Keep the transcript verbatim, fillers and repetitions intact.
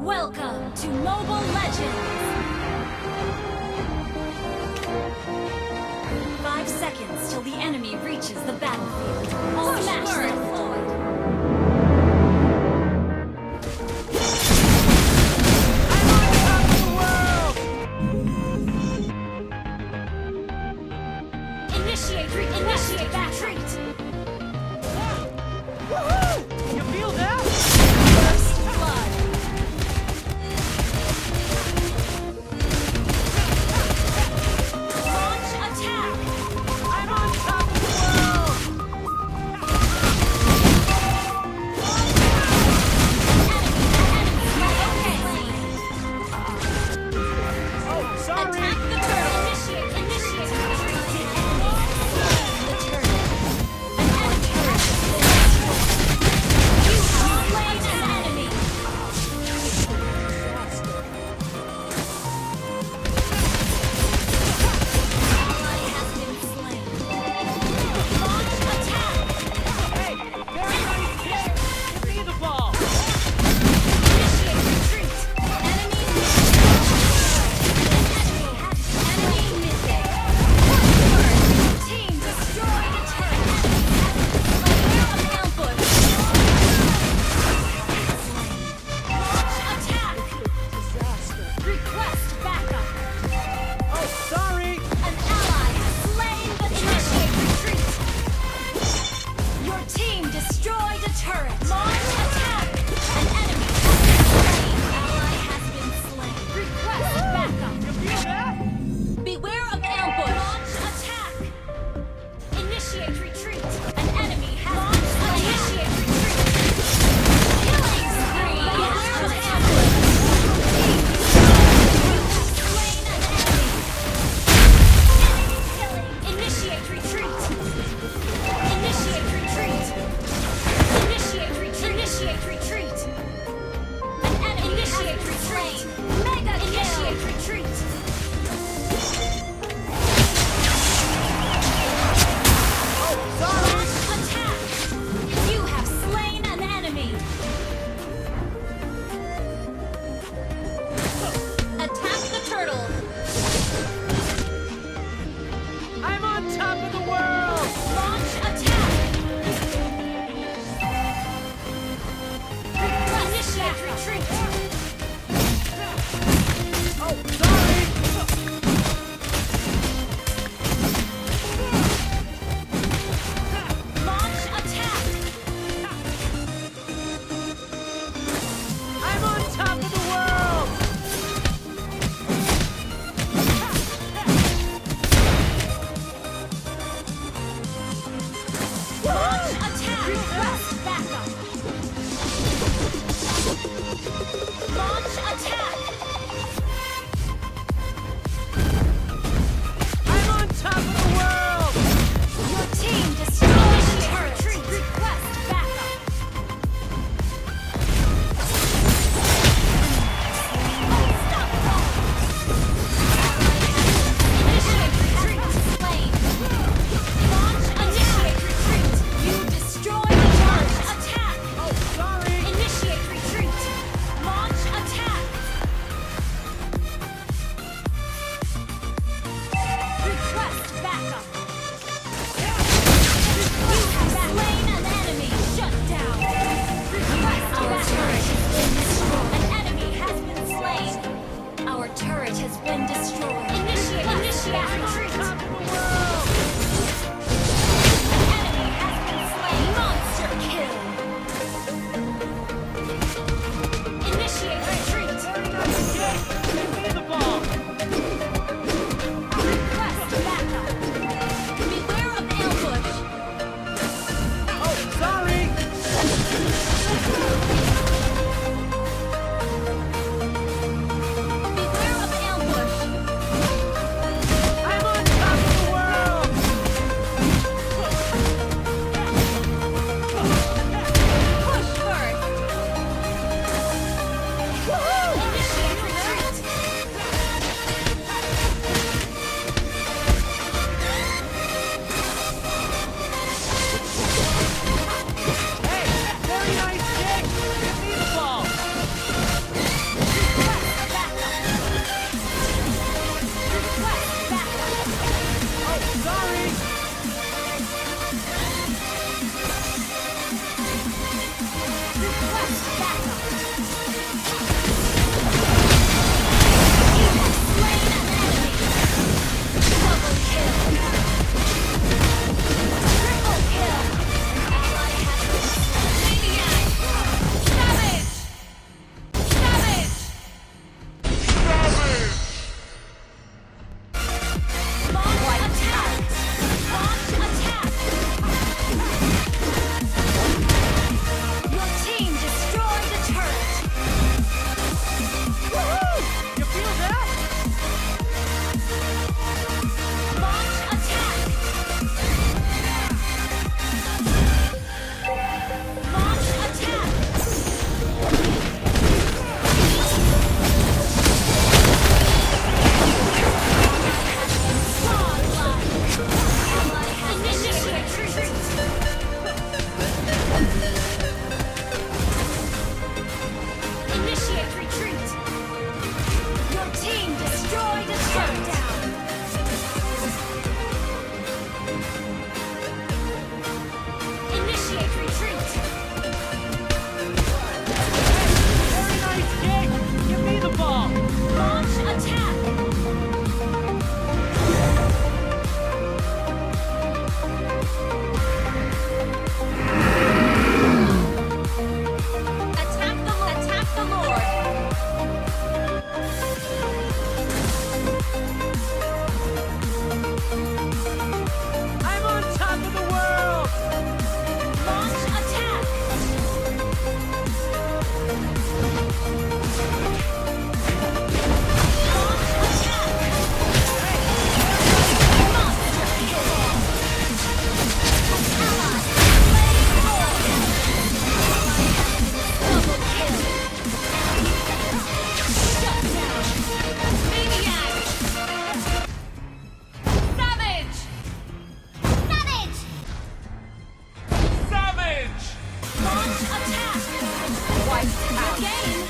Welcome to Mobile Legends! Five seconds till the enemy reaches the battlefield. All smash them. Initiate, re- initiate retreat. Woohoo! You feel that? First blood. Launch attack. I'm on top of the world. Enemy, enemy, enemy. Oh, sorry. Attack the turtle. Initiate, initiate. The turtle. An enemy has been slain. You have slain an enemy. Ally has been slain. Launch attack. Hey, very nice kick. Give me the ball. Initiate retreat. Enemy missing. Enemy has, enemy missing. Team destroyed a turret. Enemy has been slain. Ambush. Launch attack! Disaster. Request backup! Oh, sorry! An ally has slain the turtle. Initiate retreat! Your team destroyed a turret. Launch attack! An enemy has been slain. Ally has been slain. Request backup! You feel that? Beware of ambush! Launch attack! Initiate retreat. An enemy has been slain. Initiate retreat. Killing spree. Slain an enemy. Enemy killing. Initiate retreat. Initiate retreat. Initiate retreat. Initiate retreat. An enemy has been slain. Mega kill. Initiate retreat. Launch attack! You have slain an enemy! Attack the turtle! I'm on top of the world! Launch attack! Initiate retreat! Oh, sorry! Launch attack! I'm on top of the world! Launch attack! Request backup! Launch attack! I'm on top of the world! Your team destroyed the turret! Request backup! Initiate retreat! Launch attack! Initiate retreat! You destroyed the turret! Attack! Good game.